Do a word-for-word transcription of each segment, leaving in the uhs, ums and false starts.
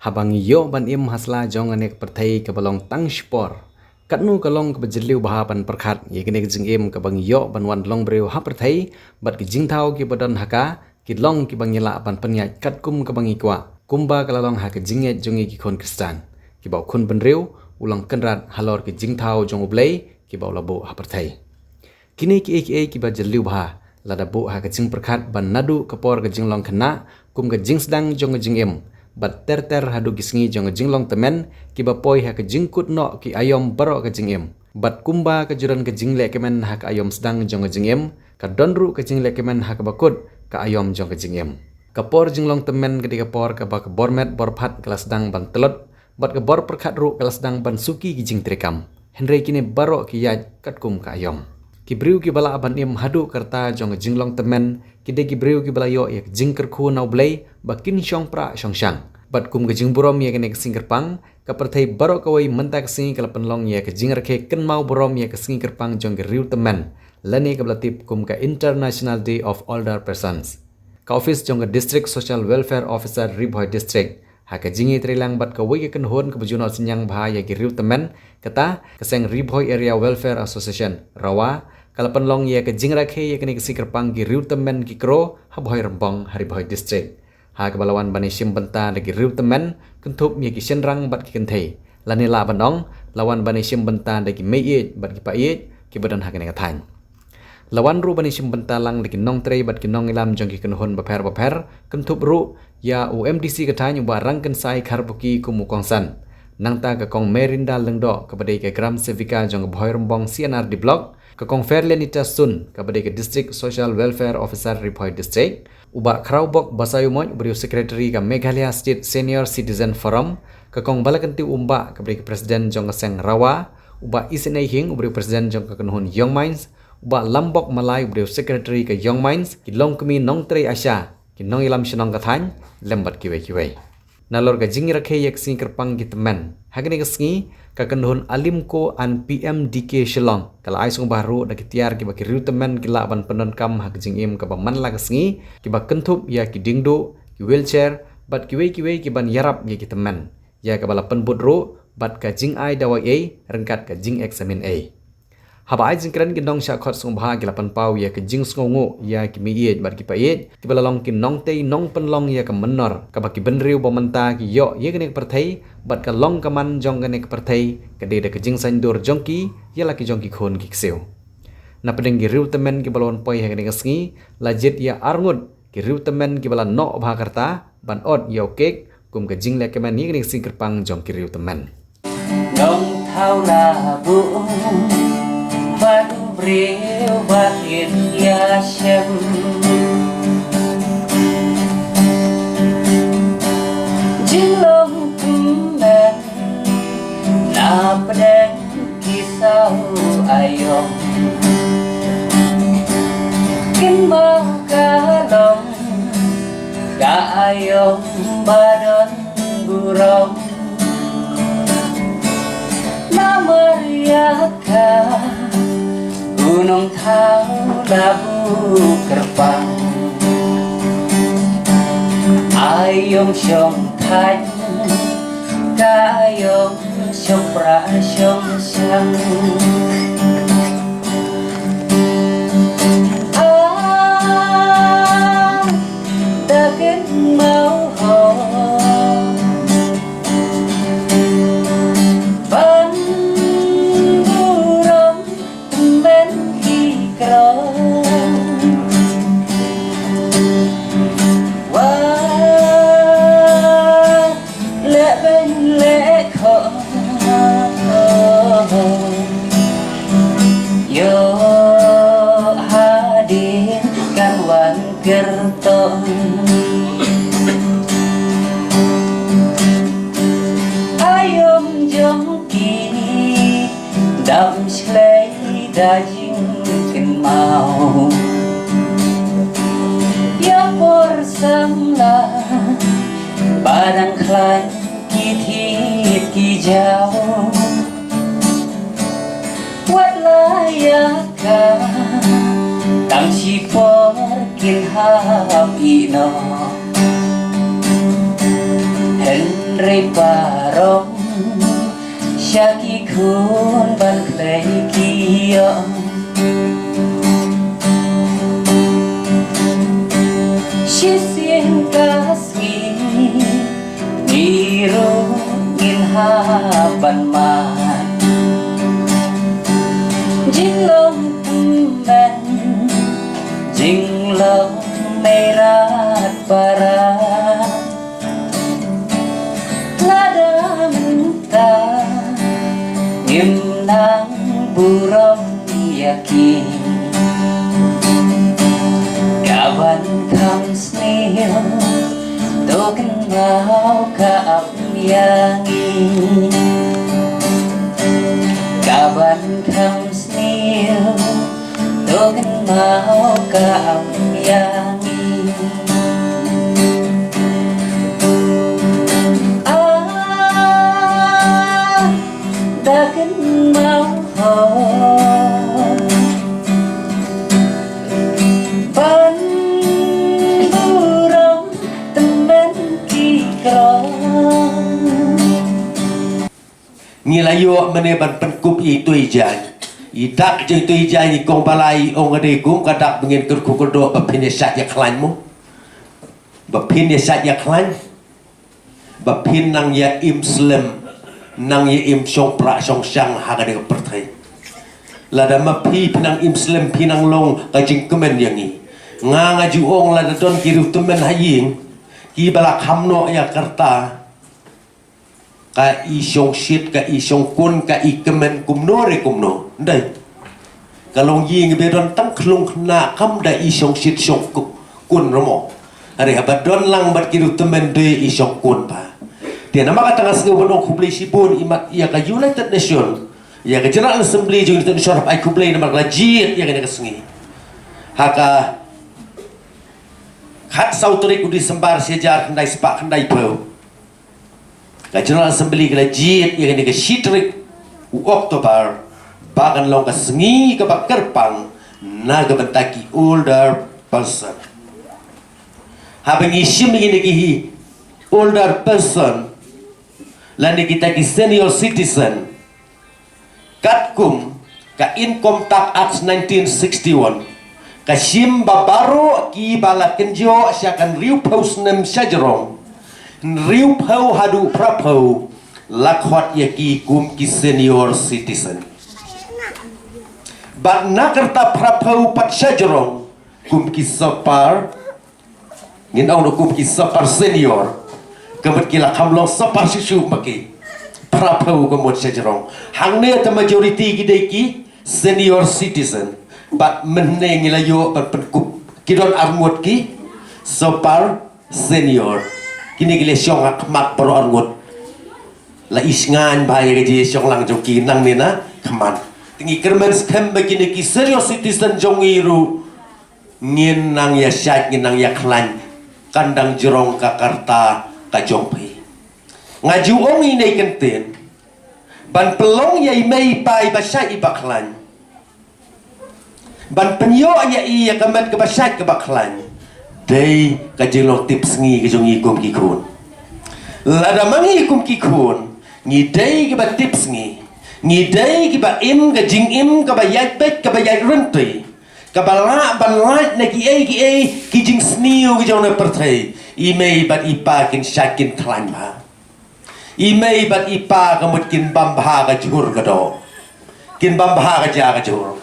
Haba ngi ïoh ban im ha sla jong kane ka pyrthei kaba long tang shipor, katno ka long kaba jylliew bha ban pyrkhat ïa kane ka jingim kaba ngi ïoh ban wan long briew ha pyrthei, bad ki jingthaw kiba don ha ka ki long kiba ngi lah ban pynïaid katkum kaba ngi kwah, kumba ka la long ha ka jingngeit jong ngi ki khun Khristan, kiba U Khun Bynriew u long kynrad halor ki jingthaw jong U Blei kiba u la buh ha pyrthei. Kine kiei kiei kiba jylliew bha la da buh ha ka jingpyrkhat ban naduh ka por ka jinglong khynnah kum ka jingsdang jong ka jingim, bad ter ter haduh ki sngi jong ka jinglong tymmen, kiba poi ha ka jingkut noh ki aïom baroh ka jingim. Bad kumba ka ju don ka jingleh kmen ha ka aïom sdang jong ka jingim, ka don ruh ka jingleh kmen ha kaba kut ka aïom jong ka jingim. Ka por jinglong tymmen ka dei ka por kaba ka bor met bor phad ka la sdang ban tlot, bad ka bor pyrkhat ruh ka la sdang ban suki ki jingtreikam. Hynrei kine baroh ki ïaid katkum ka aïom. Ki briew kiba lah ban im haduh ka rta jong ka jinglong tymmen ki dei ki briew kiba la ïoh ïa ka jingkyrkhu na U Blei ba kin shong prah shong shang. Bad kum ka jingburom ïa kane ka sngi kyrpang, ka pyrthei baroh kawei mynta ka sngi ka la pynlong ïa ka jingrakhe kynmaw burom ïa ka sngi kyrpang jong ki riew tymmen, lane kaba la tip kum ka International Day of Older Persons. Ka ophis jong ka District Social Welfare Officer Ri Bhoi District, ha ka jingïatreilang bad kawei ka kynhun kaba ju noh synñiang bha ïa ki riew tymmen, kata ka seng Ri Bhoi Area Welfare Association, RAWA, ka la pynlong ïa ka jingrakhe ïa kane ka sngi kyrpang ki riew tymmen ki kro ha Bhoirymbong ha Ri Bhoi District. Ha kaba la wan ban ïashim bynta da ki riew tymmen, kynthup ïa ki shynrang bad ki kynthei, lane lah ban ong, la wan ban ïashim bynta da ki meiieit bad ki païeit kiba don ha kane ka thaiñ. La wan ruh ban ïashim bynta lang da ki nongtrei bad ki nongïalam jong ki kynhun bapher bapher, kynthup ruh ïa u MDC ka thaiñ u Bah Rangkynsai Kharbuki kum u kongsan. Nangta ka Kong Merinda Lyngdoh kaba dei ka Gram Sevika jong ka Bhoirymbong C&RD Block, ka Kong Fairlenita Sun kaba dei ka District Social Welfare Officer Ri Bhoi District, u Bah Khrawbok Basaiawmoit uba dei u Secretary ka Meghalaya State Senior Citizen Forum, ka Kong Balakhynti Umbah kaba dei ka President jong ka seng RAWA, u Bah Isenei Hing uba dei u President jong ka kynhun Young Minds, u Bah Lambok Malai uba dei u Secretary ka Young Minds, ki longkmie nongtrei ASHA, ki nongïalam shnong ka thaiñ, lem bad kiwei kiwei. Nalor ka jingrakhe ïa ka sngi kyrpang ki tymmen, ha kane ka sngi ka kynhun Alimco and PMDK Shillong ka la ai sngewbha ruh da ki tiar kiba ki riew tymmen ki lah ban pyndonkam ha ka jingim kaba man la ka sngi, kiba kynthup ïa ki diengduh, ki wheelchair, bad kiwei kiwei ki ban ïarap ïa ki tymmen, ïa kaba la pynbud ruh bad ka jingai dawai ei ryngkat ka jingexamine ei. Haba ai jingkren, ki nongshah khot sngewbha ki la pynpaw ïa ka jingsngewnguh ïa ki meiieit bad ki païeit kiba la long ki nongtei nongpynlong ïa ka mynnor, kaba ki bynriew ba mynta ki ïoh ïa kane ka pyrthei bad ka long ka man jong kane ka pyrthei ka dei da ka jingsaindur jong ki ïa la ki jong ki khun ki ksiew. Napdeng ki riew tymmen kiba la wan poi ha kane ka sngi, la jied ïa arngut ki riew tymmen kiba la noh bha ka rta ban ot ïa u kek kum ka jingleh kmen ïa kane ka sngi kyrpang jong ki riew tymmen. Nongthaw la buh bad u briew ba kin ïashem. Jinglong tymmen napdeng ki saw aïom. Kynmaw ka long ka aïom ba don burom. Namar ïa ka u nongthaw la buh kyrpang. Aïom shong thaiñ, ka aïom shong prah shong shang. Ah, da kynmaw ho ban burom tymmen ki kro. Wa leh beiñ leh khot ïoh hadien kan wan kyrtong. Aïom jong ki dam shlei da jingkynmaw. Ïa por samla ba dang khlaiñ ki thied ki jaw. Wat la ïa ka tang shipor kin hap ïeh noh. Hynrei Ri parong sha ki khun ban khlei ki ïong. Shisien ka sngi ngi ruh ngin hap ban mad. Jinglong tymmen, jinglong mei rat para. Lada mynta ngim nang burom ïa ki, ka ban kham sniew to kynmaw ka ap ïa ngi. Ka ban kham sniew to kynmaw ka ap ïa ngi. Ah, da kynmaw ho ban burom tymmen ki krong. Ngi la ïoh mynne ban pynkup ïa ito i jaiñ. I dak jong ito i jaiñ i kong Balai i ong, ka dei kum ka dak ba ngin kyrkhu kyrdoh ba phin ïa shait ïa khlaiñ mo. Ba phin ïa shait ïa khlaiñ. Ba phin nang ïa im slem, nang ïa im shong prah shong shang ha kane ka pyrthei. Lada ma phi phin nang im slem, phin nang long ka jingkmen ïa ngi. Nga nga ju ong, lada don ki riewtymmen ha ïing kiba la kham noh ïa ka rta, ka i shongshit, ka i shongkun, ka i kmen kumno re kumno. Ndei. Ka longïing ba don tang khlung khynnah kam da i shongshit shongkun ruh mo. Hynrei haba don lang bad ki riewtymmen dei i shongkun ba. Te namar kata nga sngew ban ong khublei shibun imat ïa ka United Nation, ïa ka General Assembly jong United Nation, hap ai khublei namar ka la jied ïa kane ka sngi. Ha ka khatsaw tarik u December shi hajar khyndai spah khyndai phew. Ka General Assembly ka la jied ïa kane ka shi tarik u October ba kan long ka sngi kaba kyrpang na ka bynta ki older person. Haba ngi shim ïa kine ki older person lane kita ki senior citizen, katkum ka Income Tax Act nineteen sixty-one, ka shim ba baroh kiba la kynjoh sha ka hynriewphew snem shajrong, hynriewphew haduh phraphew, la khot ïa ki kum ki senior citizen. Bad na ka rta phraphew pat shajrong kum ki super, ngin ong ruh kum ki super senior, ka mut ki la kham long super shisha ma ki. Phraphew ka mut shajrong. Hangne te majority ki dei ki senior citizen. Bad mynne ngi la ïoh ban pynkup, ki don arngut ki super senior. Kine ki la shong ha khmat baroh arngut. La i shngaiñ bha ïa ka jingshong lang jong ki nangne na khmat. Te ngi kyrmen skhem ba kine ki senior citizen jong ngi ruh ngin nang ïa shait, ngin nang ïa khlaiñ. Kan dang jrong ka rta ka jong phi. Nga ju ong ine i kyntien ban pynlong ïa i mei i pa iba shait iba khlaiñ, ban pynïoh ïa i ïa ka met kaba shait kaba khlaiñ, dei ka jinglong tipsngi ka jong ngi kum ki khun. Lada ma ngi kum ki khun ngi dei kiba tipsngi, ngi dei kiba im ka jingim kaba ïaid beit kaba ïaid ryntih, kaba lah ban lait na kiei kiei ki jingsniew ki jong na pyrthei, i mei bad i pa kin shait kin khlaiñ bha. I mei bad i pa ka mut kin bam bha ka jhur ka doh, kin bam bha ka ja ka jhur.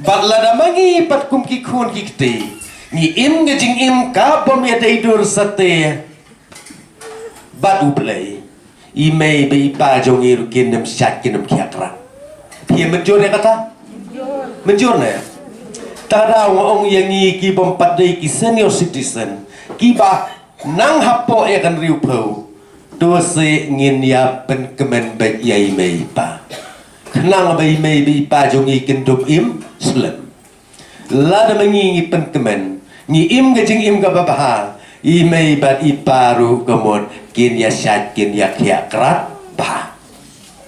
Bad lada ma ngi pat kum ki khun ki kti ngi im ka jingim ka bym ïadei dur satia bad U Blei, i mei bad i pa jong ngi ruh kin ym shait kin ym khiah krat. Phi mynjur ïa kata? Mynjur ne? Te da nga ong ïa ngi ki bym pat dei ki senior citizen, kiba nang hapoh ïa ka hynriewphew, to seh ngin ïa pynkmen beit ïa i mei i pa. Khnang ba i mei bad i pa jong ngi kin dup im slem. Lada ma ngi ngi pynkmen, ngi im ka jingim kaba bha, i mei bad i pa ruh ka mut kin ïa shait kin ïa khiah krat bha.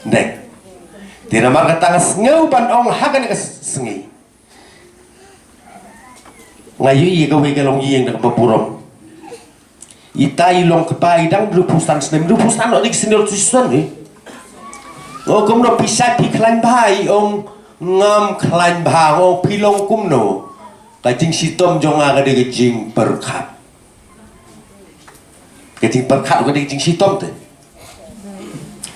Dei. Te namar kata nga sngew ban ong ha kane ka sngi, nga ïohi ïa kawei ka longïing da kaba burom. Ita i long kpa i dang hynriewphew san snem, hynriewphew san, ong, ïa ki senior citizen, eh. Ong kumno phi shait phi khlaiñ bha, i ong ngam khlaiñ bha, ong phi long kumno. Ka jingshitom jong nga ka dei ka jingpyrkhat. Ka jingpyrkhat ka dei ka jingshitom te.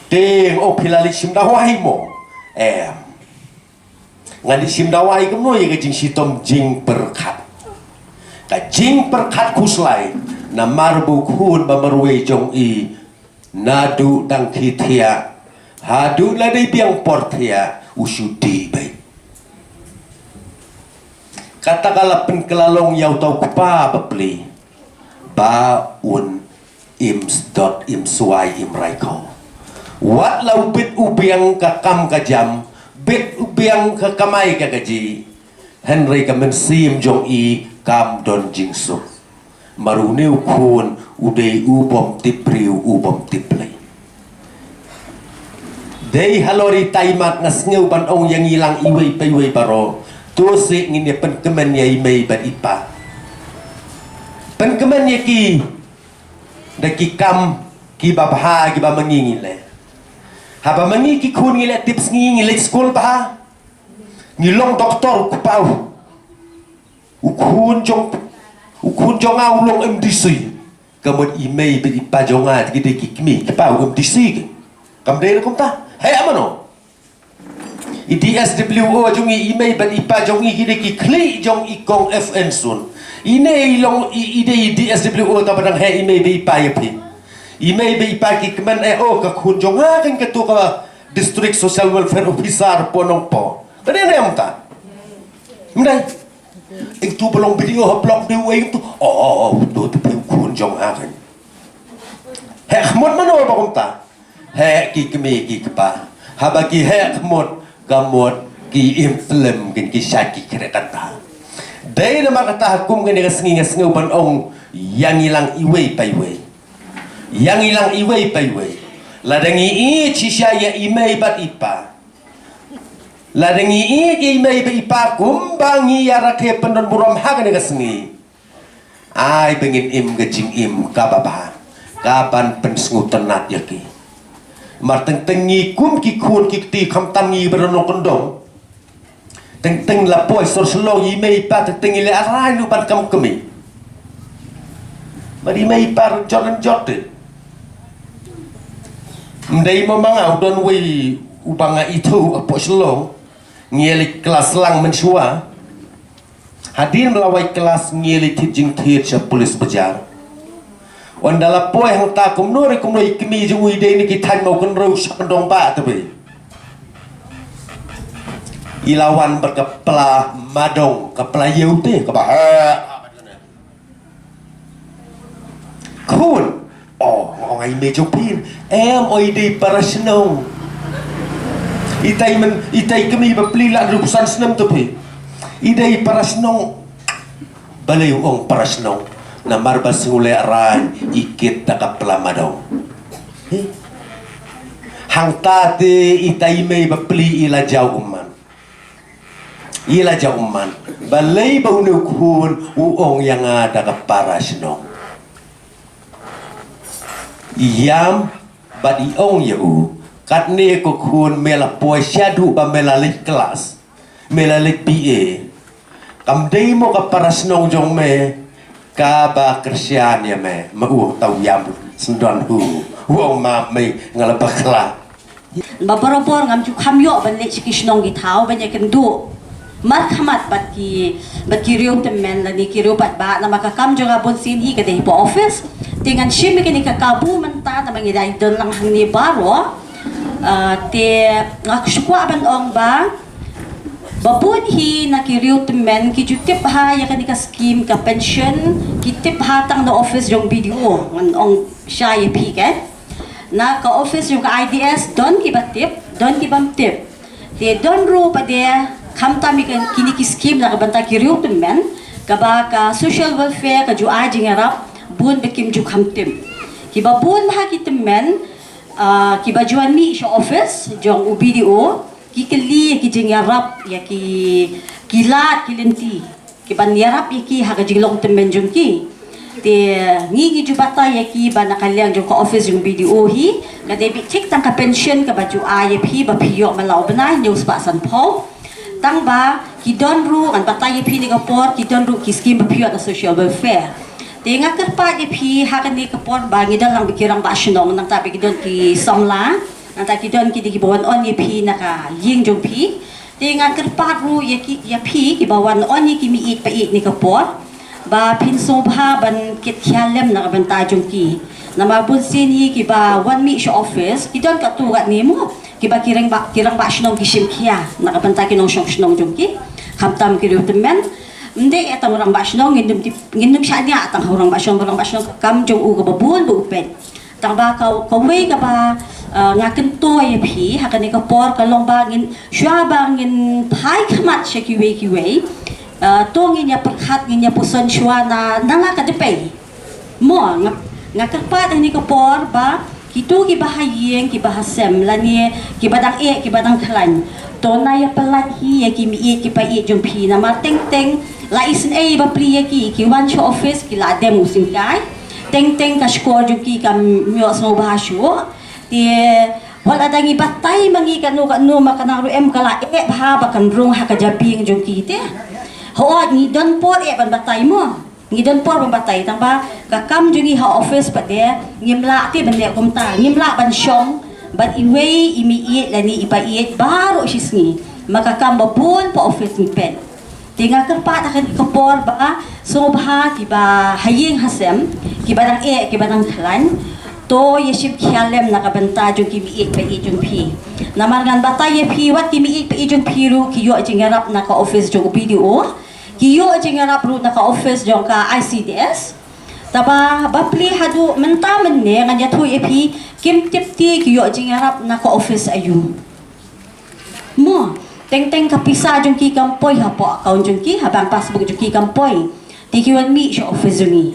Te ong phi la leit shim dawai mo. Em. Ngan leit shim dawai kumno ïa ka jingshitom jingpyrkhat. Ka jingpyrkhat khuslai, namar ba u khun ba marwei jong i naduh dang khie thiah haduh la dei biang por thiah u shu dih beit. Kata ka la pynkylla long ïa uta u kpa bapli ba un im sdot, im swai, im rai khaw. Wat la u bit u biang ka kam ka jam, bit u biang ka kamai ka kajih, hynrei ka mynsiem jong i kam don jingsuk. Namar une u khun u dei u bym tip briew, u bym tip Blei. Dei halor ita i mat nga sngew ban ong ïa ngi lang iwei pa iwei baroh, to seh ngin ïa pynkmen ïa i mei bad i pa. Pynkmen ïa ki da ki kam kiba bha kiba ma ngi ngi leh. Haba ma ngi ki khun ngi leh tip sngi, ngi leit skul bha, ngi long doktor, u kpa u, u khun jong, u khun jong nga u long M D C. Ka mut i mei bad i pa jong nga ki dei ki kmie ki paw M D C ki. Kam dei ruh kumta. Heh mano. I D S W O jong i, i mei bad i pa jong i ki dei ki khlieh jong i kong F N Sun. I ne i long i, i dei i D S W O ta ba dang heh i mei bad i pa ïa phi. I mei bad i pa ki kmen, eh, oh, ka khun jong nga kan ka tu ka District Social Welfare Officer Poh Nongpoh. Ka dei ne em ta. Mdai. Ing tu ba long B D O ha block dei u ing tu. Oh, tu tu phi u khun jong nga kan. Heh khmut mano ba kumta. Heh ki kmie ki kpa. Haba ki heh khmut ka mut ki im slem kin ki shait ki khreh kata. Dei namar kata ha kum kane ka sngi nga sngew ban ong ïa ngi lang iwei pa iwei. Ïa ngi lang iwei pa iwei. Lada ngi ïeit shisha ïa i mei bad i pa. Lada ngi ïeit ïa i mei bad i pa kumba ngi ïa rakhe pyndon burom ha kane ka sngi. Ai ba ngin im ka jingim kaba bha. Kaban pynsngewtynnat ïa ki. Mar teng teng ngi kum ki khun ki kti khamtam ngi ba don nongkyndong. Teng teng la poi sor Shillong i mei i pa teng teng i leh arngut ban kam kmie. Mar i mei i pa jot jot te. Mdei mo ma nga u don wei u ba nga ithuh ha poi Shillong. Ngi leit klas lang mynshuwa. Hadien ba la wai klas ngi leit thied jingthied sha police bazaar. Ynda la poi hangta kumno re kumno i kmie jong u i dei na ki thaiñ mawkynrew sha kyndong ba te bei. I la wan bad ka pla madong, ka pla ïew te, kaba ha. Khun. Oh, ong ai me jong phin. Em, oi dei para shnong. Itai men, itai kmie ba pli la rup san snem tu phi. I dei para shnong. Balei u ong para shnong? Namar ba sngewleh rain i kit da ka pla madong. Hangta te itai mei ba pli i la jaw umman. I la jaw umman. Balei ba une u khun u ong ïa nga da ka para shnong. Ïam bad i ong ïa u. Katne ko khun me la poi shaduh ba me la leit klas. Me la leit B A. Kam dei mo ka para shnong jong me kaba kyrshan ïa me. Me u tau ïam sndon hu. U ong ma me nga la bakla. Ba barabor ngam ju kham ïoh ban leit sha ki shnong ki thaw ban ïakynduh markhmat bad ki, bad ki riew tymmen lane ki riew paidbah namar ka kam jong nga bun sien hi ka dei hapoh office. Te ngan shim ïa kane ka kabu mynta namar ngi dang don lang hangne baroh. Ah, te nga shu kwah ban ong ba ba bun hi na ki riew tymmen ki ju tip bha ïa kane ka skim ka pension, ki tip bha tang na office jong B D O, ngan ong shai ïa phi ke. Na ka office jong ka I D S don kiba tip, don kibym tip. Te don ruh pat de khamtam ïa kine ki skim na ka bynta ki riew tymmen, kaba ka social welfare ka ju ai jingïarap bun ba kim ju kham tip. Kiba bun bha ki tymmen, ah, kiba ju wan mih sha office jong u B D O, ki kylli ïa ki jingïarap ïa ki, ki lad ki lynti. Ki ban ïarap ïa ki ha ka jinglong tymmen jong ki. Te ngi ngi ju batai ïa ki ba na ka liang jong ka office jong B D O hi, ka dei beit thik tang ka pension kaba ju ai ïa phi ba phi ïoh man la u bnai hynñiew spah sanphew. Tang ba ki don ruh, ngan batai ïa phi ne ka por, ki don ruh ki skim ba phi ïoh na social welfare. Te nga kyrpad ïa phi ha kane ka por ba ngi don lang bad ki rangbah shnong, nangta ba ki don ki samla, nangta ki don ki dei kiba wan on ïa phi na ka ïing jong phi. Te nga kyrpad ruh ïa ki, ïa phi kiba wan on ïa ki meiieit paieit ne ka por, ba phin sngewbha ban kit khia lem na ka bynta jong ki. Namar bun sien hi kiba wan mih sha office ki don katto katne mo, kiba ki rangbah, ki rangbah shnong ki shim khia na ka bynta ki nongshong shnong jong ki. Khamtam ki riew tymmen. Ym dei tang u rangbah shnong, ngin ym tip, ngin ym shaniah tang ha u rangbah shnong, u rangbah shnong ka kam jong u kaba bun ba u peit. Tang ba ka, kawei kaba, uh, nga kyntu ïa phi ha kane ka por ka long ba ngin, shuwa ba ngin phai khmat sha kiwei kiwei, uh, to ngin ïa pyrkhat, ngin ïa puson shuwa na, na la ka dpei. Mo, nga, nga kyrpad ha kane ka por ba kito kiba ha ïing, kiba ha sem, lane kiba dang eh, kiba dang khlaiñ, to na ïa pyllait hi ïa ki meiieit ki paieit jong phi. Namar teng teng la isynei ba plie ïa ki, ki wan sha office ki la dem u syngkai. Teng teng ka shkor jong ki kam ïoh sngewbha shuh. Te wat la dang ngi batai ma ngi kano kano ma ka nang ruh em ka la eh bha ba kan rung ha ka jabieng jong ki te. Hooid ngi don por eh ban batai mo. Ngi don por ban batai tang ba ka kam jong ngi ha office pat de ngim lah te ban leh kumta, ngim lah ban shong bad iwei i meiieit lane i paieit baroh shi sngi. Ma ka kam ba bun pa office ngi peit. Te nga kyrpad ha kane ka por ba sngewbha kiba ha ïing ha sem, kiba dang eh, kiba dang khlaiñ, to ïa shim khia lem na ka bynta jong ki meiieit paieit jong phi. Namar ngan batai ïa phi wat ki meiieit paieit jong phi ruh ki ïoh jingïarap na ka office jong u B D O, ki ïoh jingïarap ruh na ka office jong ka I C D S. Taba ba plie haduh mynta mynne ngan ïathuh ïa phi kim tip te ki ïoh jingïarap na ka office aïu. Mo, teng teng ka pisa jong ki kam poi hapoh account jong ki, ha bank passbook jong ki kam poi. Te ki wan mih sha office jong ngi.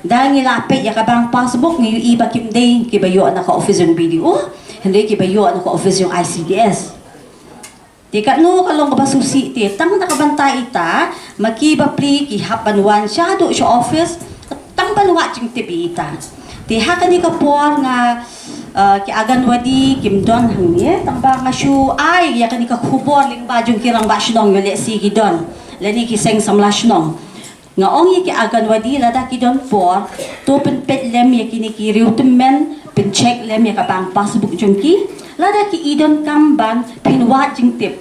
Da ngi la peit ïa ka bank passbook ngi ïohi ba kim dei kiba ïoh na ka office jong B D O, hynrei kiba ïoh na ka office jong I C D S. Te katno ka long kaba sngewsih te tang na ka bynta ita, ma ki ba plie ki hap ban wan shaduh sha office, tang ban wad jingtip ïa ita. Te ha kane ka por nga, uh, ki Anganwadi kim don hangne, tang ba nga shu ai ïa kane ka khubor lyngba jong ki rangbah shnong ïoh lehse ki don, lane ki seng samla shnong. Nga ong ïa ki Anganwadi lada ki don por, to pynpeit lem ïa kine ki riew tymmen, pyncheck lem ïa ka bank passbook jong ki, lada ki i donkam ban pynwad jingtip.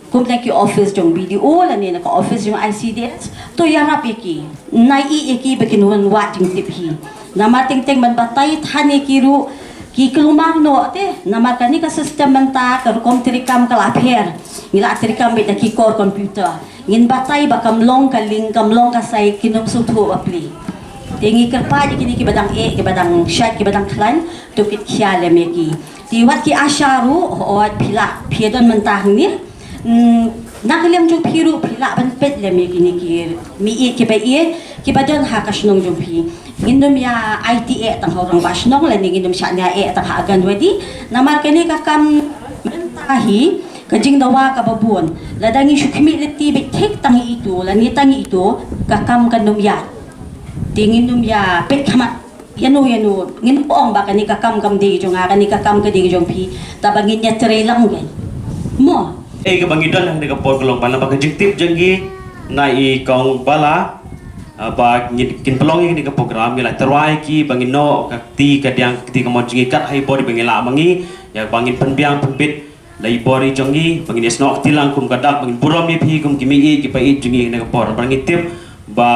Kum na ki office jong B D O lane na ka office jong I C D S, to ïarap ïa ki. Nai ïa ki ba kin wan wad jingtip hi. Namar teng teng ban batai than ïa ki ruh ki kulmar noh te. Namar kane ka system mynta ka rukom treikam ka la pher. Ngi la treikam beit na ki kor computer. Ngin batai ba kam long ka link, kam long ka site, kin ym sngewthuh ba plie. Te ngi kyrpad ïa kine kiba dang eh, kiba dang shait, kiba dang khlaiñ, to kit khia lem ïa ki. Te wat ki ASHA ruh, hooid phi lah, phi don mynta hangne. Hmm, na ka liang jong phi ruh phi lah ban peit lem ïa kine ki meiieit ki paieit kiba don ha ka shnong jong phi. Ngin ym ïa aiti eh tang ha u rangbah shnong lane ngin ym shaniah eh tang ha Anganwadi. Namar kane ka kam mynta hi ka jingdawa kaba bun. Lada ngi shu khmih lynti beit thik tang ïa itu lane tang ïa itu, ka kam kan ym ïaid. Te ngin ym ïa peit khmat ïano ïano, ngin ym ong ba kane ka kam kam dei jong nga, kane ka kam ka dei jong phi, taba ngin ïatrei lang kein. Mo. Ei kaba ngi don ha kane ka por ka long ba na ba ka jingtip jong ngi na i Kong Bala, ah, ba ngin kin pynlong ïa kane ka program, ngi la tyrwa ïa ki ba ngin noh ka kti ka diang ka kti kamon jong ngi kat ha i bor ba ngi lah ma ngi, ïa ba ngin pynbiang pynbit da i bor i jong ngi, ba ngin ïasnoh kti lang kum ka dak, ba ngin burom ïa phi kum ki meiieit ki paieit jong ngi ha kane ka por. Ba ngi tip ba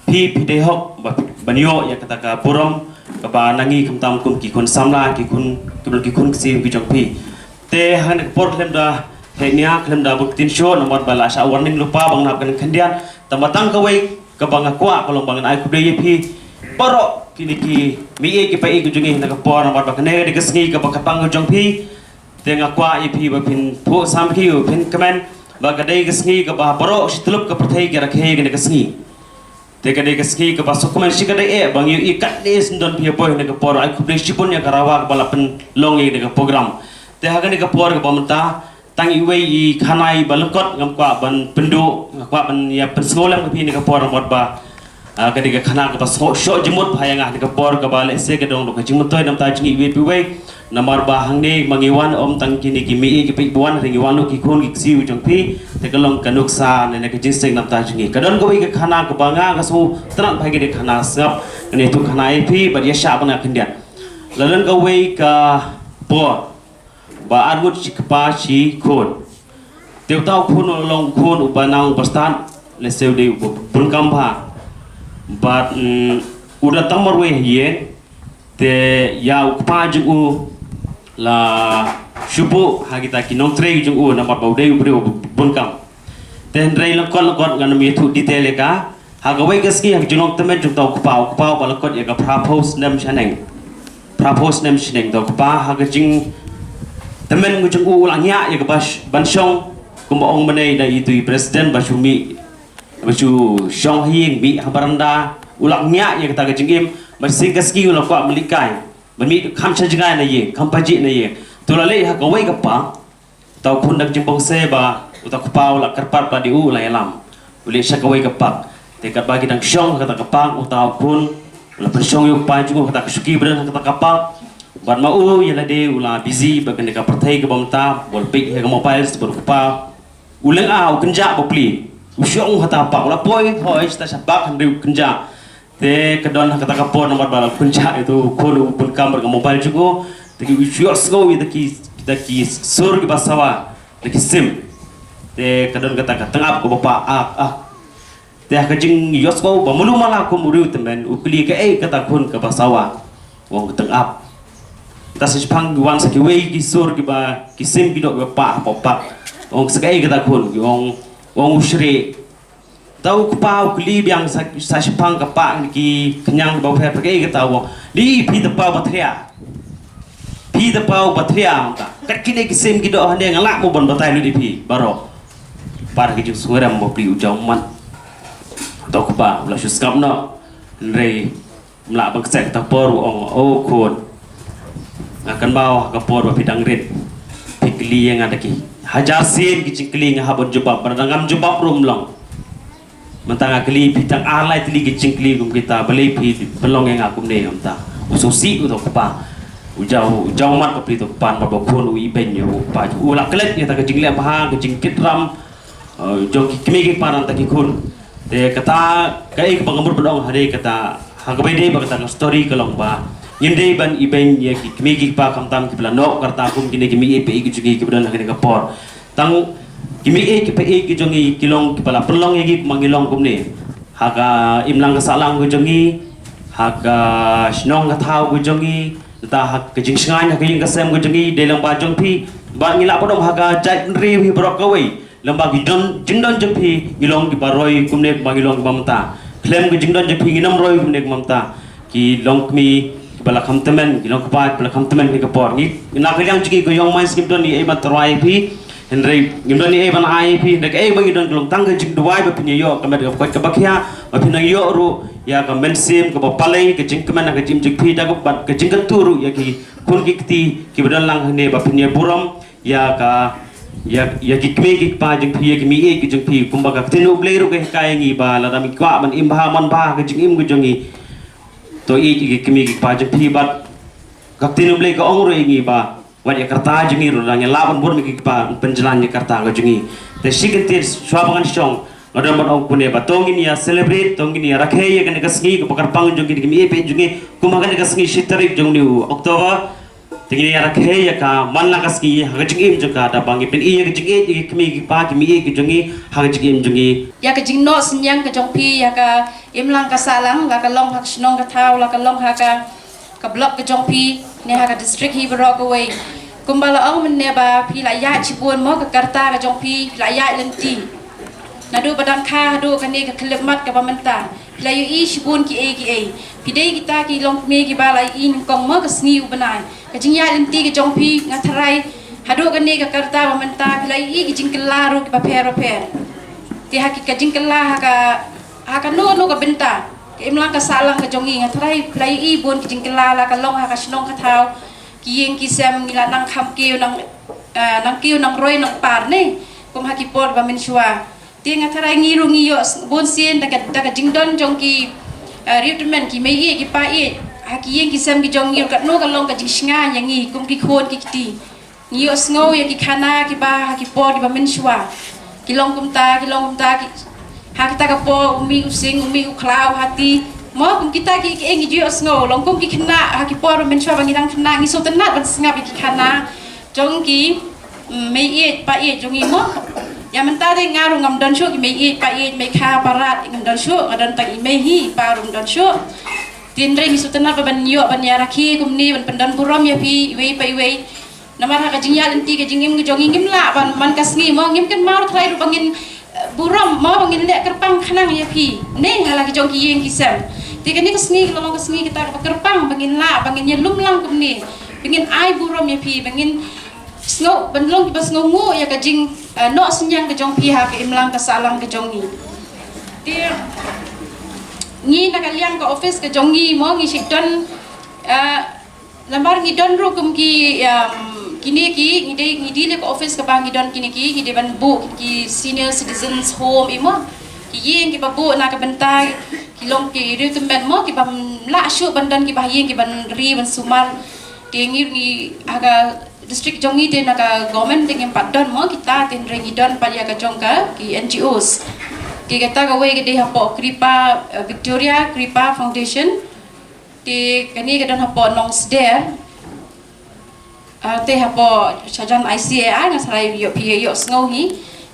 phi phi dei hok ba ban ïoh ïa kata ka burom kaba na ngi khamtam kum ki khun samla, ki khun, ki khun ksiew ki jong phi. Te ha kane ka por khlem da heh nia, khlem da bud ktien shuh, namar ba la shah warning lypa ba ngin hap ban khyndiat. Tang ba tang kawei kaba nga kwah ka long ba ngan ai khublei ïa phi baroh kine ki meiieit ki paieit ki jong ngi ha kane ka por, namar ba kane ka dei ka sngi kaba kyrpang ka jong phi. Te nga kwah ïa phi ba phin phuh samrkhie, ba phin kmen ba ka dei ka sngi kaba baroh shi tyllup ka pyrthei ki rakhe ïa kane ka sngi. Te ka dei ka sngi kaba sngewkmen shikatdei eh ba ngi ïohi katne sngewdon phi ïa poi ha kane ka por. Ai khublei shibun ïa ka Rawa kaba la pynlong ïa kane ka program. Te ha kane ka por kaba mynta tang iwei i khana iba lyngkot ngam kwah ban pynduh, nga kwah ban ïa pynsngew lem ïa phi ha kane ka por, namar ba Ah, ka dei ka khana kaba shoh, shoh jingmut bha ïa nga ha kane ka por kaba lehse ka don ka jingmyntoi namar ta jong ngi iwei pa iwei. Namar ba hangne ma ngi wan ym tang kine ki mei ki peit ba wan, ngi wan ruh ki khun ki ksiew jong phi. Te ka long ka nuksa ne, ne ka jingïaseng namar ta jong ngi. Ka don kawei ka khana kaba nga ka sngewtynnat bha, ka dei ka khana sngap. Kane tu khana ïa phi bad ïa shah ban nga khyndiat. La don kawei ka por ba ar ngut shi kpa shi khun. Te uta u khun u long u khun uba nang uba stad, lehse u dei uba bun kam bha. Bad, mm, u da tang marwei ha ïing, te ïa u kpa jong u la shu buh ha kita ki nongtrei jong u namar ba u dei u briew uba bun kam. Te hynrei lyngkot lyngkot ngan ym ïathuh detail ïa ka. Ha kawei ka sngi ha ka jinglong tymmen jong uta u kpa, u kpa uba la kot ïa ka phraphew snem shaneng. Phraphew snem shaneng uta u kpa ha ka jingtymmen ka jong u, u la ngiah ïa kaba sh-, ban shong, kumba ong mynne da itu i president, ba shu mih, ba shu shong ha ïing, mih ha baranda, u la ngiah ïa kata ka jingim. Ba shisien ka sngi u la kwah ban leit kai, ban mih kham sha jngai na ïing, kham pajih na ïing. Te u la leit ha kawei ka park. Uta u khun da ka jingbakla ba uta u kpa u la kyrpad ba dei u la ïalam, u leit sha kawei ka park. Te katba ki dang shong ha kata ka park, uta u khun u la pynshong ïa u kpa jong u ha kata ka shuki ba don ha kata ka park. Bad ma u ïa lade u la busy bad kane ka pyrthei kaba mynta, u la peit ha ka mobile, bad u kpa u lynga, u kynjah bapli. U shong ha kata ka park, u la poi hoi shata sha park hynrei u kynjah. Te ka don ha kata ka por namar ba la kynjah, itu u khun u bun kam bad ka mobile jong u. Te ki u ïohsngew ïa kita ki, kita ki sur kiba sawa da ki sim. Te ka don kata ka tyngab kaba pah ak ak. Te ha ka jingïohsngew ba mano mala kum u riewtymmen, u kylli kaei kata khun kaba sawa. U ong ka tyngab. Te sa shiphang ki wan sa kiwei ki sur kiba, ki sim ki doh kiba pah pah pah. U ong sa kaei kata khun, u ong, u ong u shrieh. Uta u kpa u kylli biang sa, sa shiphang ka pah ki khñiang ba pher pher, kaei kata, u ong. Dei phi te pa u bathria. Phi te pa u bathria, ong ka. Kat kine ki sim ki doh hangne nga lah mo ban batai lut ïa phi baroh. Par ki jingsngewrem bapli u jaw ummat. Uta u kpa u la shu sngap noh. Hynrei ym lah ban kset kata ka por, u ong, o khun. Nga kynmaw ha ka por ba phi dang rit, phi kylli ïa nga da ki hajar sien ki jingkylli, nga hap ban jubab, bad lada ngam jubab ruh ym long. Mynta nga kylli phi tang ar lai tylli ki jingkylli kum kita, balei phi pynlong ïa nga kumne mynta? U sngewsih uta u kpa. U jaw, u jaw ummat bapli uta u kpa namar ba u khun u ibeiñ ïa u kpa. U la klet ïa kata ka jingleh bha, ka jingkitram, eh, jong ki kmie ki kpa na bynta ki khun. Te kata kaei kaba nga mut ban ong ha dei kata, ha kaba ïadei bad kata ka story ka long ba ngim dei ban ibeiñ ïa ki kmie ki kpa, khamtam kiba la noh ka rta kum kine ki mei-ïeit pa-ïeit ki jong ngi kiba don ha kane ka por. Tang ki mei-ïeit ki pa-ïeit ki jong ngi ki long kiba la pynlong ïa ngi ba ngi long kumne. Ha ka imlang ka sahlang ka jong ngi, ha ka shnong ka thaw ka jong ngi, nangta ha ka jingshngaiñ ha ka ïing ka sem ka jong ngi, dei lang ba jong phi, ba ngi lah ban ong ha ka jaitbynriew hi baroh kawei. Lem bad ki don, jingdon jong phi, ngi long kiba roi kumne kumba ngi long kumba mynta. Khlem ki jingdon jong phi, ngin ym roi kumne kumba mynta. Ki longkmie kiba la kham tymmen, ki longkpa kiba la kham tymmen ha kane ka por. Ngi, na ka liang jong ngi ka Young Minds ngim don ei ei ban tyrwa ïa phi. Hynrei ngim don ei ei ban ai ïa phi. Hynrei kaei ba ngi don ka long tang ka jingduwai ba phin ïoh ka met ka koit kaba khia, ba phin nang ïoh ruh ïa ka mynsiem kaba palei, ka jingkmen ha ka jingim jong phi, da kaba bad ka jingkyntu ruh ïa ki khun ki kti kiba don lang hangne, ba phin ïa burom ïa ka, ïa, ïa ki kmie ki kpa jong phi, ïa ki mei-ïeit ki jong phi, kumba ka ktien U Blei ruh ka hikai ïa ngi ba lada ngi kwah ban im bha mon bha ha ka jingim ka jong ngi, to ïeit ïa ki kmie ki kpa jong phi. Bad ka ktien U Blei ka ong ruh ïa ngi ba wat ïa ka rta jong ngi ruh, lada ngi lah ban burom ïa ki kpa, pynjlan ïa ka rta ka jong ngi. Te shi kyntien shuwa ba ngan shong, nga don ban ong kumne ba to ngin ïa celebrate, to ngin ïa rakhe ïa kane ka sngi kaba kyrpang jong kine ki mei-ïeit pa-ïeit jong ngi, kum ha kane ka sngi shi tarik jong une u October. Te ngin ïa rakhe ïa ka man la ka sngi ha ka jingim jong ka, da ba ngi pyni ïa ka jingïeit ïa ki kmie ki kpa, ki mei-ïeit ki jong ngi ha ka jingim jong ngi. Ïa ka jingnoh synñiang ka jong phi ïa ka imlang ka sahlang, la ka long ha ka shnong ka thaw, la ka long ha ka, ka block ka jong phi, ne ha ka district hi baroh kawei. Kumba la ong mynne ba phi la ïaid shibun mo ka karta ka jong phi, phi la ïaid lynti. Naduh ba dang kha haduh kane ka khyllipmat kaba mynta, phi la ïohi shibun kiei kiei. Phi dei kita ki longkmie kiba la ïohi nyngkong mo ka sngi u bnai. Ka jingïaid lynti ka jong phi, nga tharai haduh kane ka karta ba mynta phi la ïohi ki jingkylla ruh kiba pher ba pher. Te ha ki, ka jingkylla ha ka, ha kano kano ka bynta, ka imlang ka sahlang ka jong ngi, nga tharai phi la ïohi bun ki jingkylla, la ka long ha ka shnong ka thaw, ki ïing ki sem ngi la nang kham kiew nang, eh, nang kiew nang roi nang par ne, kum ha ki por ba mynshuwa. Te nga tharai ngi ruh ngi ïoh s-, bun sien da ka, da ka jingdon jong ki, Ah, riew tymmen, ki mei ïeit, ki pa ïeit, ha ki ïing ki sem ki jong ngi ruh katno ka long ka jingshngaiñ ïa ngi kum ki khun ki kti. Ngi ïohsngew ïa ki khana kiba ha ki por kiba mynshuwa ki long kumta, ki long kumta, ki, ha kita ka por u mih u sing, u mih u khlaw, hati. Mo, kum kita ki, ki, ngi ju ïohsngew, long kum ki khynnah ha ki por ba mynshuwa ba ngi dang khynnah, ngi sngewtynnat ban sngap ïa ki khana jong ki, mm, mei ïeit pa ïeit jong ngi mo. Ïa mynta de nga ruh ngam don shuh ki mei ïeit pa ïeit, mei kha pa rat, ngam don shuh, nga don tang i mei hi, i pa ruh ngam don shuh. Te hynrei ngi sngewtynnat ba ban ïoh ban ïa rakhe kumne, ban pyndon burom ïa phi iwei pa iwei. Namar ha ka jingïaid lynti ka jingim ka jong ngi, ngim lah ban man ka sngi mo, ngim kynmaw ruh trai ruh ba ngin, eh, burom mo, ba ngin leh kyrpang khnang ïa phi. Ne ha la ki jong ki ïing ki sem. Te kane ka sngi ka long ka sngi kata kaba kyrpang ba ngin lah, ba ngin ïalum lang kumne, ba ngin ai burom ïa phi, ba ngin sngew, ban long kiba sngewnguh ïa ka jing, eh, noh synñiang ka jong phi ha ka imlang ka sahlang ka jong ngi. Te ngi na ka liang ka office ka jong ngi mo, ngi shu don, eh, namar ngi don ruh kum ki, um, kine ki, ngi dei, ngi dei leh ka office kaba ngi don kine ki, ngi dei ban buh ki senior citizens home i mo. Ki ïing kiba buh na ka bynta ki long ki riew tymmen mo, kiba ym lah shuh ban don kiba ha ïing kiban ri ban sumar. Te ngi, ngi ha ka district jong ngi te na ka government te ngim pat don mo kita, te hynrei ngi don pat ïa ka jong ka ki N G Os. Te kata kawei ka dei hapoh Kripa, eh, Victoria Kripa Foundation. Te kane ka don hapoh Nongsder. Ah, te hapoh Shahjahan I C A I, nga sa rai ïoh phi ïohsngew hi.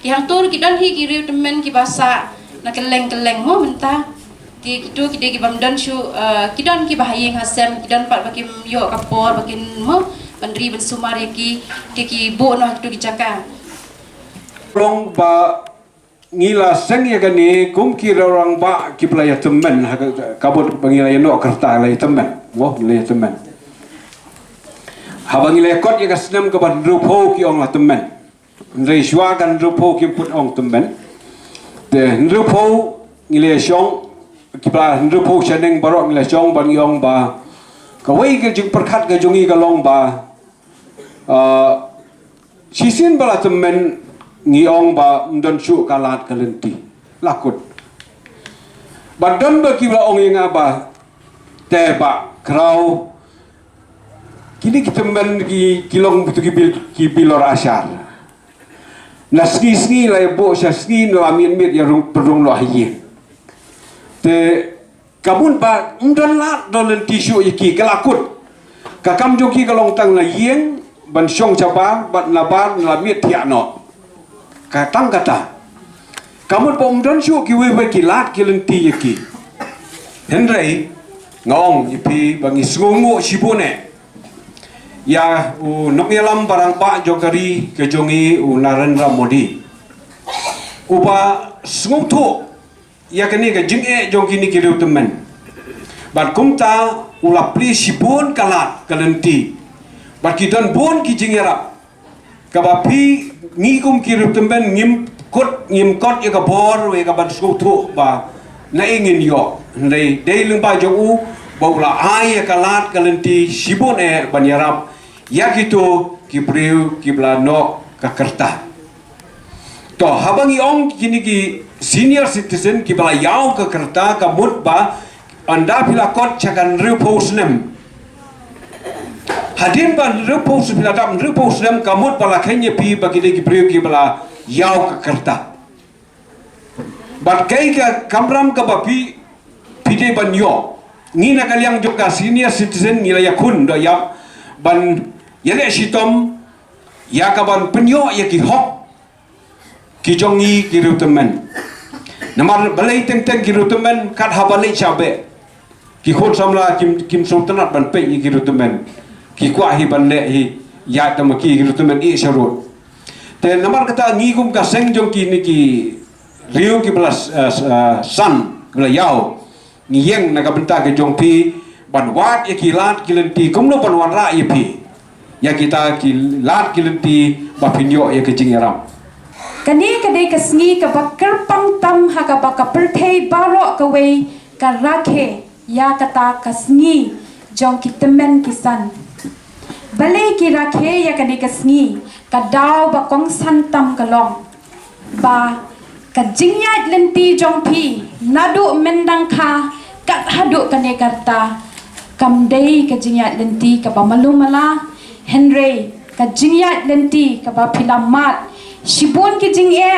Ki hangto ki don hi ki riew tymmen kiba sah na kylleng kylleng mo mynta. Te kito ki dei kibym don shuh, ah, ki don kiba ha ïing ha sem, ki don pat ba kim ïoh ka por ba kin mo ban ri ban sumar ïa ki, te ki buh noh ha kito ki jaka. Long ba ngi la seng ïa kane kum ki rangbah kiba la ïa tymmen ha ka, ka mut ba ngi la ïa noh kyrta la ïa tymmen. Mo, ngi la ïa tymmen. Haba ngi la ïa kot ïa ka snem kaba hynriewphew ki ong la tymmen. Hynrei shuwa ka hynriewphew kim pat ong tymmen. Te hynriewphew ngi la ïa shong, kiba la hynriewphew shaneng baroh ngi la shong ban ong ba kawei ka jingpyrkhat ka jong ngi ka long ba, ah, shisien ba la tymmen ngi ong ba ym don shuh ka lad ka lynti. La kut. Ba don ba ki ba ong ïa nga ba te ba khraw kine ki tymmen ki, ki long tu ki bil, ki bilor ashar. Na sngi sngi la ïa buh sha sngi, na la miet miet ïa rung, pynrung noh ha ïing. Te ka mut ba ym don lad don lynti shuh ïa ki, ka la kut. Ka kam jong ki ka long tang na ïing ban shong shabar bad nabar na la miet thiah noh. Ka tang kata. Ka mut ba ym don shuh kiwei wei ki lad ki lynti ïa ki. Hynrei nga ong ïa phi ba ngi sngewnguh shibun eh ïa u nongïalam ba rangbah jong ka ri ka jong ngi u Narendra Modi, uba sngewthuh ïa kane ka jingeh jong kine ki riew tymmen. Bad kumta u la plie shibun ka lad ka lynti. Bad ki don bun ki jingïarap kaba phi, ngi kum ki riew tymmen ngim kot, ngim kot ïa ka bor wei ka ban sngewthuh ba naei ngin ïoh. Hynrei dei lyngba jong u ba u la ai ïa ka lad ka lynti shibun eh ban ïarap ïa kito ki briew kiba la noh ka kyrta. To, haba ngi ong kine ki senior citizen kiba la ïaw ka kyrta, ka mut ba ynda phi la kot sha ka hynriewphew snem. Hadien ba hynriewphew snem, phi la dap hynriewphew snem, ka mut ba la kheiñ ïa phi ba ki dei ki briew kiba la ïaw ka kyrta. Bad kaei ka kamram kaba phi, phi dei ban ïoh. Ngi na ka liang jong ka senior citizen ngi la ïakhun dohnud ban ïaleh shitom ïa ka ban pynïoh ïa ki hok ki jong ngi ki riew tymmen. Namar balei teng teng ki riew tymmen, kat haba leit sha beh ki khun samla kim, kim sngewtynnat ban peit ïa ki riew tymmen. Ki kwah hi ban leh hi ïa tang ma ki, ki riew tymmen ïeh sharud. Te namar kata ngi kum ka seng jong kine ki riew kiba la, eh, eh, san, kiba la ïaw, ngi ïeng na ka bynta ka jong phi ban wad ïa ki lad ki lynti kumno ban wanrah ïa phi ïa kita ki lad ki lynti ba phin ïoh ïa ka jingïarap. Kane ka dei ka sngi kaba kyrpang tam ha kaba ka pyrthei baroh kawei ka rakhe ïa kata ka sngi jong ki tymmen ki san. Balei ki rakhe ïa kane ka sngi? Ka daw ba kongsan tam ka long ba ka jingïaid lynti jong phi naduh myndang kha Kat haduh kane ka rta kam dei ka jingïaid lynti kaba malu mala, hynrei ka jingïaid lynti kaba phi la mad shibun ki jingeh,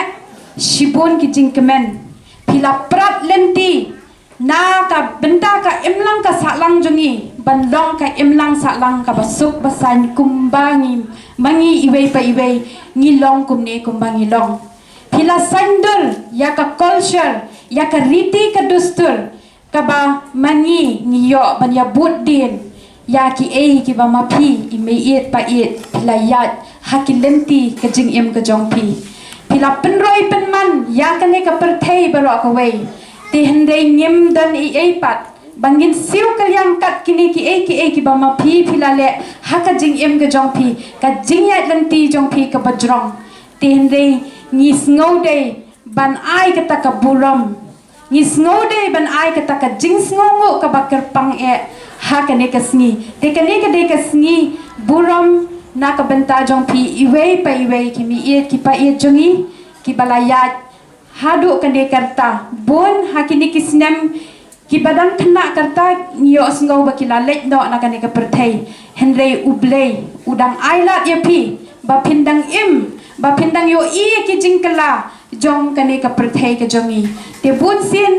shibun ki jingkmen. Phi la prat lynti na ka bynta ka imlang ka sahlang jong ngi, ban long ka imlang sahlang kaba suk ba saiñ kumba ngi, ma ngi iwei pa iwei ngi long kumne kumba ngi long. Phi la saiñdur ïa ka culture, ïa ka riti ka dustur kaba ma ngi ngi ïoh ban ïa bud dien ïa kiei kiba ma phi i meiieit paieit phi la ïaid ha ki lynti ka jingim ka jong phi. Phi la pynroi pynman ïa kane ka pyrthei baroh kawei. Te hynrei ngim don ei ei pat ba ngin siew kylliang kat kine kiei kiei kiba ma phi phi la leh ha ka jingim ka jong phi, ka jingïaid lynti jong phi kaba jrong. Te hynrei ngi sngew dei ban ai kata ka burom. Ngi sngew dei ban ai kata ka jingsngewnguh kaba kyrpang eh ha kane ka sngi. Te kane ka dei ka sngi burom na ka bynta jong phi iwei pa iwei ki meiieit ki paieit jong ngi kiba la ïaid haduh kane ka rta. Bun ha kine ki snem kiba dang khynnah ka rta ngi ïohsngew ba ki la leit noh na kane ka pyrthei. Hynrei U Blei u dang ailad ïa phi ba phin dang im, ba phin dang ïohi ïa ki jingkylla jong kane ka pyrthei ka jong ngi. Te bun sien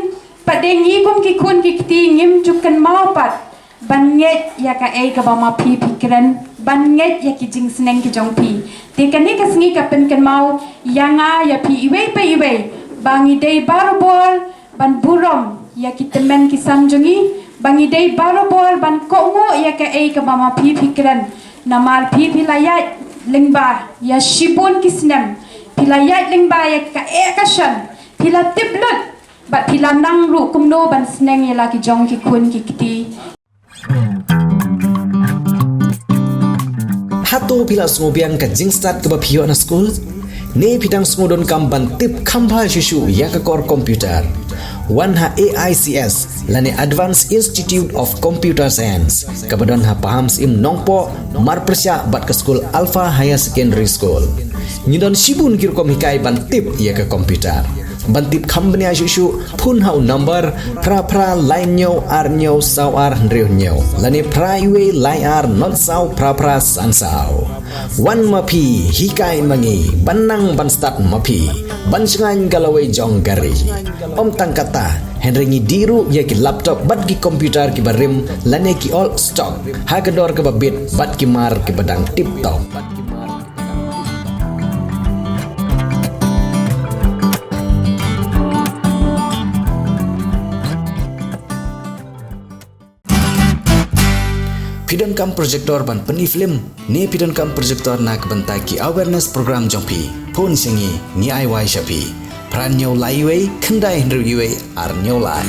pat de ngi kum ki khun ki kti ngim ju kynmaw pat ban ngeit ïa kaei kaba ma phi phi kren, ban ngeit ïa ki jingsneng ki jong phi. Te kane ka sngi ka pynkynmaw ïa nga ïa phi iwei pa iwei ba ngi dei barabor ban burom ïa ki tymmen ki san jong ngi, ba ngi dei barabor ban kohnguh ïa kaei kaba ma phi phi kren. Namar phi phi la ïaid lyngba ïa shibun ki snem, phi la ïaid lyngba ïa kaei ka shan, phi la tip lut bad phi la nang ruh kumno ban sneng ïa la ki jong ki khun ki kti. Hato phi la sngewbiang ka jingstad kaba phi ïoh na skul? Ne phi dang sngewdonkam ban tip kham bha shuh shuh ïa ka kor computer? Wan ha A I C S lane Advanced Institute of Computer Science kaba don ha Pahamsyiem Nongpoh, marpyrshah bad ka skul Alpha Higher Secondary School. Ngi don shibun ki rukom hikai ban tip ïa ka computer. Ban tip kham bniah shuh shuh, phone ha u number phra phra lai hynñiew ar hynñiew saw ar hynriew hynñiew lane phra iwei lai ar not saw phra phra san saw. Wan ma phi, hikai ma ngi, ban nang ban stad ma phi, ban shngaiñ ka lawei jong ka ri. Ym tang kata, hynrei ngi dih ruh ïa ki laptop bad ki computer kiba rim lane ki old stock ha ka dor kaba bit bad ki mar kiba dang tip top. Phi donkam projector ban pyni film ne phi donkam projector na ka bynta ki awareness program jong phi? Phone sha ngi, ngi ai wai sha phi. Phra hynñiew lai iwei khyndai hynriew iwei ar hynñiew lai.